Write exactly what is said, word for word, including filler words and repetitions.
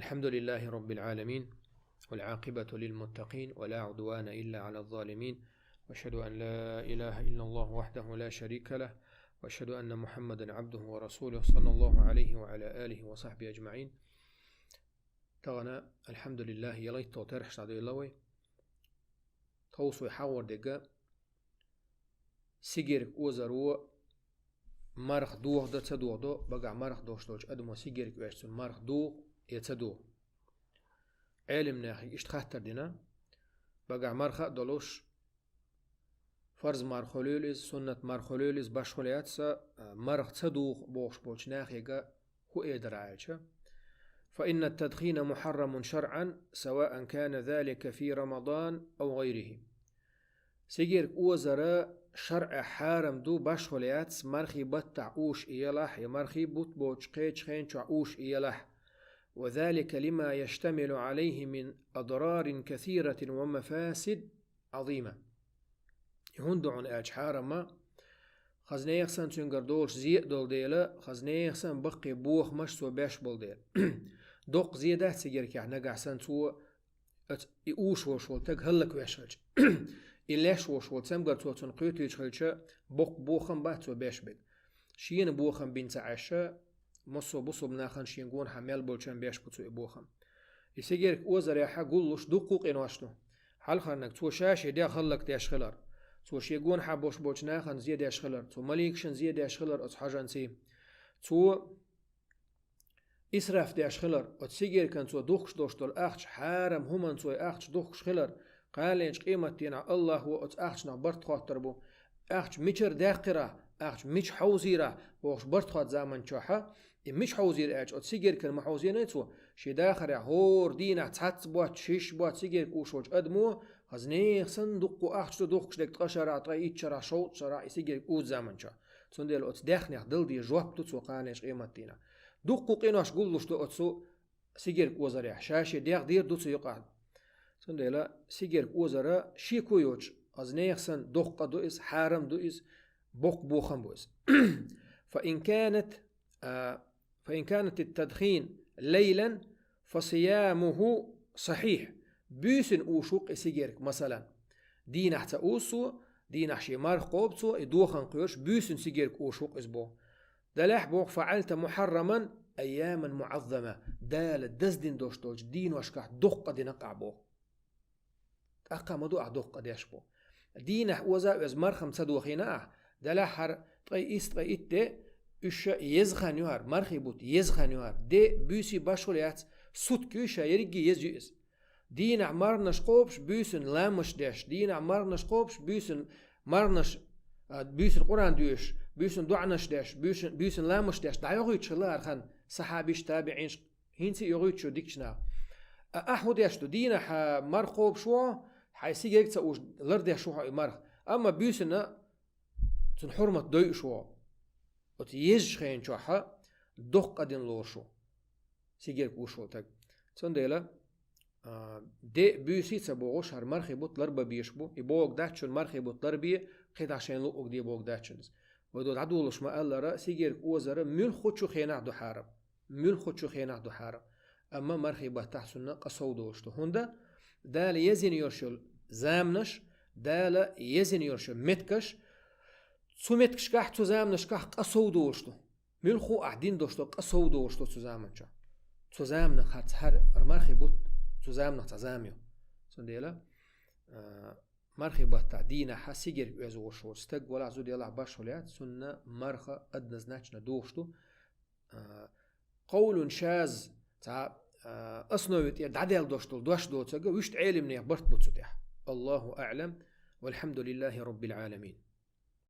الحمد لله رب العالمين، والعاقبة للمتقين، ولا عدوان إلا على الظالمين، وأشهد أن لا إله إلا الله وحده لا شريك له، وأشهد أن محمدا عبده ورسوله، صلى الله عليه وعلى آله وصحبه أجمعين. Тахана, алхьамдулиллахӀ, ялайтталгӀа тархьаш дӀадоьлла вай. Тховса вай хьагӀор дерг сигерг озаро марха дохадо, ца дохадо, багахь марха дохаш долчу адамо сигерг оьшча цунна марха доху я ца доху. Ӏелимнех иштта хаттар дина, багахь марха а долуш, фарз марха хуьлийла иза, суннат марха хуьлийла иза, башхо лаьцна, а, марха ца доху бохуш болчу нахе хӀун эр дара аьлча: فإن التدخين محرم شرعا سواء كان ذلك في رمضان أو غيره. Сигерг озар шарӀехь хьарам ду, башхо лаьцна, мархий баттахь уьш и елахь, я мархий бутт боцуш кхечу хенчохь уьш и елахь. وذلك لما يشتمل عليه من أضرار كثيرة ومفاسد عظيمة. И хӀунда ду хьуна аьлча хьарам, хаза нехан санна цуьнгара долуш зе а долу дела, хаза нехан санна баккхий бохамаш цо беш болу дела. Доккха зе дац сигергехь нагахь санна цо, оцу и уьш волуш волу стаг хӀаллаквеш хилча. И леш волуш волу цамгар цо цунна кхетийча хилча, боккха бохам бац цо беш берг. Шена бохам бина ца Ӏаш, массо а бусулба нахана шен гонахьа мел болчарна беш бу цо и бохам. И сигерг озарехь гуллуш дуккха а къинош ду. Хьалхарниг, цо ша шен дегӀ хӀаллакдеш хилар. Цо шен гонахьа болуш болчу нахана зе деш хилар. Цо маликашна зе деш хилар оцу хьажанций. Цо исраф деш хилар. Оцу сигергана цо духкуш долуш долу ахча, хьарам хӀуманна цо и ахча духкуш хилар. Кхана лайначу къематдийнахь АллахӀо оцу ахчанах барт хоттур бу. Ахча мичара даьккхира, ахча мича хьовзийра бохуш барт хотту заман чохь, и мича хьовзийра аьлча, оцу сигергана ма хьовзийна цо, шен дахарехь хӀора дийнахь цхьацца боццу, шишша боццу сигерг уьш волчу адамо, хаза нехан санна дуккха ахча ду духкуш дерг ткъа шарахь, ткъе итт шарахь, шовзткъа шарахь и сигерг узу заман чохь. Цундела оцу даьхнех дала деза жоп ду цо кхана лайначу къематдийнахь. Дуккха а къинош гуллуш ду оцу сигерг озарехь, ша шен дегӀ дийр ду цу юкъахь. Цундела сигерг озар шеко йоцуш, хаза нехан санна доккха къа ду иза, хьарам ду иза, боккха бохам бу иза. فإن كانت، а, فإن كانت التدخين ليلا فصيامه صحيح. Буьйсина уьш ву-кх и сигерг, масалан. Дийнахь ца уз цо, дийнахь шен марха кхобу цо, и дохам кхоьруш, буьйсина сигерг уьш ву-кх иза боху. Делахь боху: فعلت محرما أياما معظمة. Дала даздина долуш долчу дийношкахь доккха къа дина-кх ахь боху. ТӀаккха ма ду ахь доккха къа деш боху. Дийнахь оза а оьза марха-м ца дохийна ахь. Делахь хӀара ткъе исс, ткъе итт де, уьш еза хан ю хӀара, мархий бутт еза хан ю хӀара. Де, буьйсий башхо яц, сутка ю ша, ерриге еза ю иза. Дийнахь марханаш кхобуш, буьйсина ламазаш деш, дийнахь марханаш кхобуш, буьйсина марханаш, а, буьйсина Къуръан доьшуш, буьйсина доӀанаш деш, буьйсина, буьйсина ламазаш деш, дӀайохуьйтуш хилла хӀара хан сахьабаш, табиӀинаш, хӀинца а йохуьйтуш ю дикачу наха. А ахь хӀун деш ду? Дийнахь, а, марха кхобуш ву, хьайн сигерг ца уш, лардеш ву хьо и марха. Амма буьйсина цунна хьурмат дойуш ву. Оцу езачу хенчохь доккха къа дина лоруш ву сигерг уьш волу стаг. Цундела, а, де, буьйсий ца бохуш, хӀара мархий бутт ларбан безаш бу. И бохург дац шуна мархий бутт ларбе, кхидӀа шайна луъург де бохург дац шуна иза. Вай ду дӀадолуш ма-аллара, сигерг озар муьлххачу хенахь ду хьарам. Муьлххачу хенахь ду хьарам. Амма мархий баттахь цунна къа сов долуш ду. ХӀунда? Дала езйина йолуш йолу заманаш, Дала езйина йолуш йолу меттигаш, цу меттигашкахь, цу заманашкахь къа сов долуш ду. Муьлхха а ахь дина долуш долу къа сов долуш ду цу заман чохь. Цу заманах хӀара, хӀара мархий бутт, цу заманах цхьа зама ю. Цундела, а, мархий баттахь дийнахь сигерг оьзуш волу стаг, валахь зуда елахь, башхо яц, цунна марха однозначно дохуш ду. А, къовлун шаз, цхьа, а, основе тӀера дӀадаьлла дош долу дош доцург, вуьшта Ӏелимнех барт бу цу тӀехь. الله أعلم، والحمد لله رب العالمين.